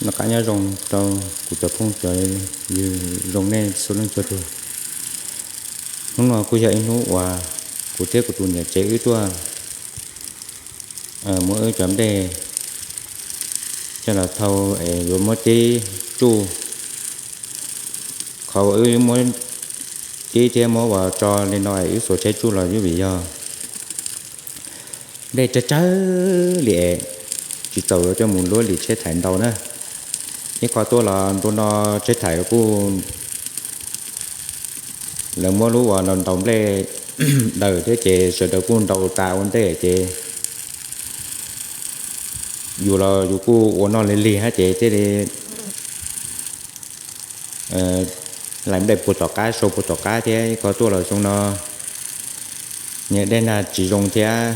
Noj qab nyob zoo rau kuv cov phooj cov ywg, zoo nej txhua leej txhua tus. Hnub no kuj yog ib hnub uas kuv thiab kuv tus niam tsev wb tuaj muab wb cov nplej coj los thau es yuav muab tib tsuj. Qhov wb muab tib thiab muab ua tso li no es wb xuas tsheb tsuj los yeej vim yog nplej tsawg tsawg li es tsis txaus yuav coj mus luab lim tsheb thaiv ntau na. Ib qho tuaj los ntu no tsheb thaiv kuj, lawv muab lub uas ntaus nplej daws thiab ces sawv daws kuj ntaus tas ua ntej ces yus los yus kuj ua noj li lig hab ces thiaj li lais nplej puag tom qab sau puag tom qab thiab. Ib qho tuaj los xyoo no niag dej nag tsis zoo thiab,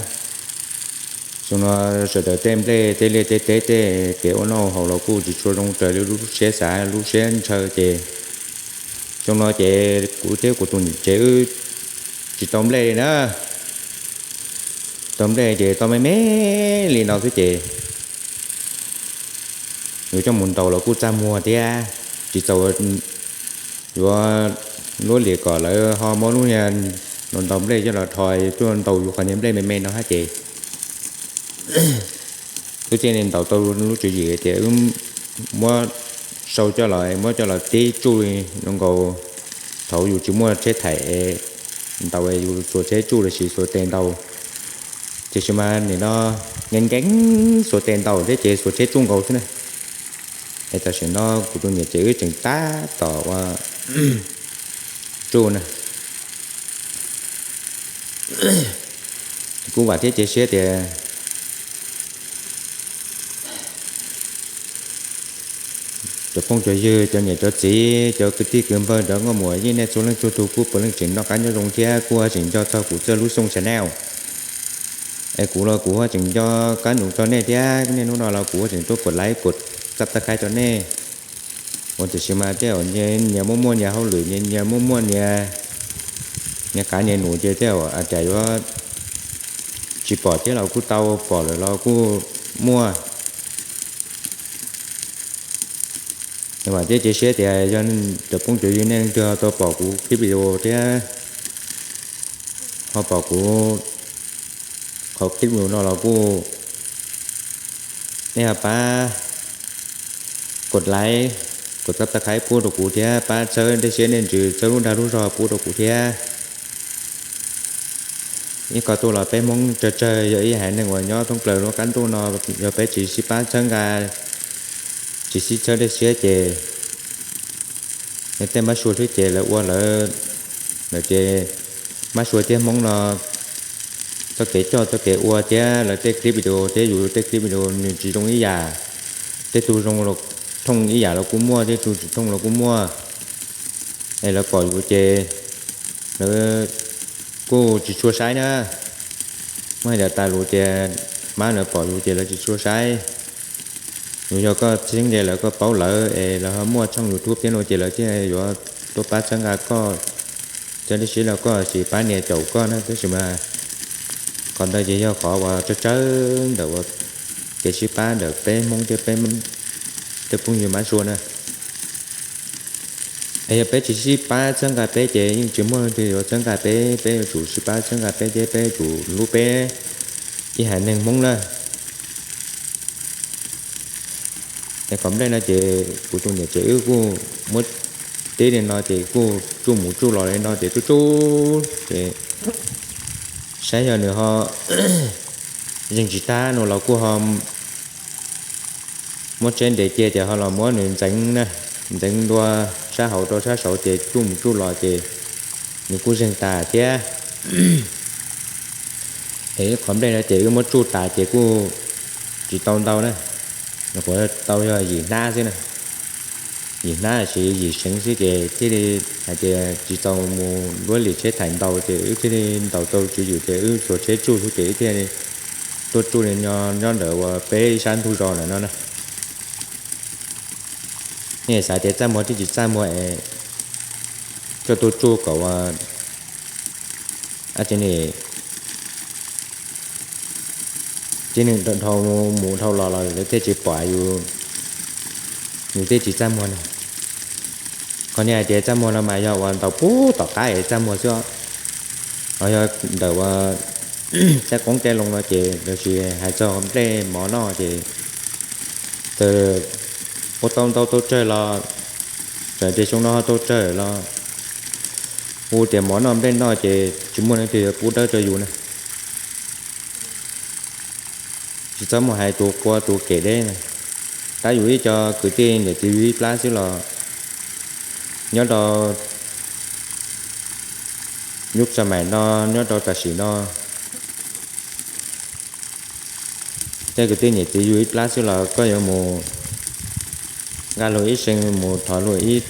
xyoo no sawv daws tej nplej tej liaj tej teb tej kev ua noj haus los kuj tsis tshua zoo raws li lub siab xav lub siab ntshaw ces xyoo no ces kuv thiab kuv tus niam tsev wb tsis tau nplej li na. Tau nplej ces tau me me li no xwb ces yuav coj mus ntaus los kuj txaj muag thiab, tsis txaus yuav luab lim kom lawv ho muab lub niag ntaus nplej coj los rho tuaj ntaus yus qhov niag nplej me me no hab ces wb thiaj li ntaus tau lub tswv yim tias wb muab sau coj los muab coj los tib tsuj zoo nkaus thaum yus tsis muaj tsheb thaiv ntaus, yus xuas tsheb tsuj los sis xuas tes ntaus. Tiam sis mas nim no nkees nkees xuas tes ntaus thiab ces xuas tsheb tsuj nkaus xwb na. Es tam sim no kuv tus niam tsev wb tseem tab tom ua tsuj na. Kuv vam thiab cia siab tias cov phooj cov ywg, cov niam cov txiv, cov kwv tij kwv npawg, cov nkauj muam yeej nej txhua leej txhua tus kuj puav leej tseem noj qab nyob zoo thiab kuj tseem nco txog kuv txoj lub xyooj channel. Es kuv los kuv tseem nco qab nus rau nej thiab, nej hnub no los kuv tseem tuaj kos like kos subscribe rau nej. Ua tiam sis mas tej zaum nyias muaj muaj nyias hauj lwm, nyias muaj muaj nyias, nyias qav nyias num ces tej zaum cas yuav tsis pom thiab los kuj tau, pom lawm los kuj muaj. Vam thiab cia siab tias yog cov phooj cov ywg nej leej twg ho tau pom kuv clip video thiab ho pom kuv qhov clip video no los kuj nej ho pab kos like, kos subscribe pub rau kuv thiab pab txhawb dej siab dej ntsws, txhawb lub dag lub zog pub rau kuv thiab. Ib qho tuaj los peb Hmoob tsawg tsawg yog ib haiv neeg uas nyob thoob plaws lub qab ntuj no, yog peb tsis sib pab txhawb nqa, tsis sib txhawb dej siab ces yog tej mab sua xwb ces lawv ua lawv, lawv ces mab sua thiab Hmoob no txoj kev coj txoj kev ua thiab lawv tej clip video thiab yus tej clip video nws tsis zoo ib yam. Tej tug zoo los thooj ib yam los kuj muaj, tej tug tsis thooj los kuj muaj. Es lawv pom yus ces lawv kuj tsis tshua saib na. Muab hais tas tas lus tias mab lawv pom yus ces lawv tsis tshua saib. Yus yog koj txheeb ces lawv koj paub lawv es lawv ho muaj tshooj YouTube thiab no ces lawv thiaj yuav tuaj pab txhawb nqa koj, txhawb dej siab rau koj, tsis pab nias caum koj na. Tab sis mas qhov ntawd ces yog qhov uas tsawg tsawg ntawm uas kev sib pab ntawm peb Hmoob thiab peb tej phooj ywg mab sua na. Es yog peb tsis sib pab txhawb nqa peb ces yeej tsis muaj leej twg yuav txhawb nqa peb, peb yuav tsum sib pab txhawb nqa peb thiab peb yuav tsum hlub peb ib haiv neeg Hmoob na. Es qhov nplej no ces kuv tus niam tsev wb kuj muab tib li no ces kuj tsuj mus tsuj los li no ces tsuj tsuj ces saib yog nws ho zeeg tsis tag no los kuj ho muab tsheb ntes cia ces ho los muab nws ntxeev na, ntxeev dua sab hauv rau sab saud ces tsuj mus tsuj los ces nws kuj zeeg tas thiab. Es ib qhov nplej no ces wb muab tsuj tas ces kuj tsis tau ntau na, nyuam qhuav tau yog yim hnab xwb na, yim hnab los sis yim seev xwb ces thiaj li hais tias tsis txaus mus luab lim tsheb thaiv ntau ces wb thiaj li ntaus tau tswv yim ces wb xuas tsheb tsuj xwb ces wb thiaj li tuaj tsuj li nyob ntawm uas peb ib sab ntug zos ntawm no na. Nej xav tias txaj muag thiab tsis txaj muag es coj tuaj tsuj kom uas tib neeg dhau mus dhau los los lawv thiaj tsis pom yus nws thiaj tsis txaj muag na. Qhov niag hais tias txaj muag no mas yog uas ntaus pub tom qab es txaj muag xwb os. Ho yog ntawm uas caij qoob caij loo no ces lossis hais txog nplej mov noj ces txawm ua tau ntau tau tsawg los, txawm tias xyoo no ho tau tsawg los, hu tias mov noj nplej noj ces tsis muaj leej twg yuav pub dawb rau yus na. Tsis txhob mus hais tus qua tus kem deb na, tab yus ib co kwv tij niam txiv yus ib plab xwb los nyob rau yub xa maim no, nyob rau tam sim no, tej kwv tij niam txiv yus ib plab xwb los koj yuav mus nqa luag ib see mus thov luag ib,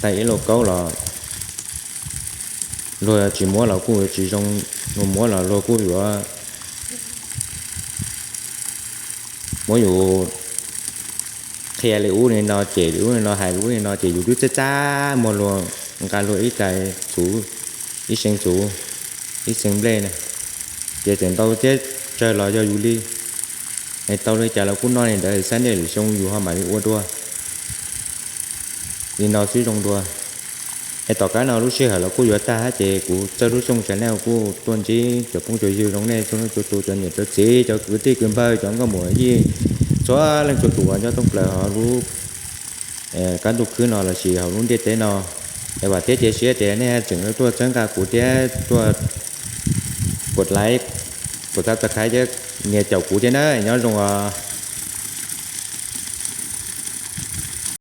tag ib lauj kaub los luag tsis muab los kuj yuav tsis zoo, luag muab los luag kuj yuav muab yus qhia li ub li no, cem li ub li no, hais li ub li no ces yus twb txaj txaj muag luag, nqa luag ib tais txhuv, ib see txhuv, ib see nplej na, ces tseem ntau thiab tsawg los yog yus li. Es tau li cas los kuj noj li ntawd, xab niaj lwm xyoo yus ho mam li ua dua li no xwb zoo dua. Es tom qab no lub sij hawm los kuj yuav tag hab, ces kuv txawj lub xyooj tsam nej kuj tuaj ntsib cov phooj cov ywg zoo nej txhua leej txhua tus, cov niam cov txiv, cov kwv tij kwv npawg, cov nkauj muam yij, txhua leej txhua tus uas nyob thoob plaws hauv lub qab ntuj khwb no lossis hauv lub ntiaj teb no. Es vam thiab cia siab tias nej tseem tuaj txhawb nqa kuv thiab tuaj kuv like, kuv subscribe thiab nias caum kuv thiab na. Nyob zoo os.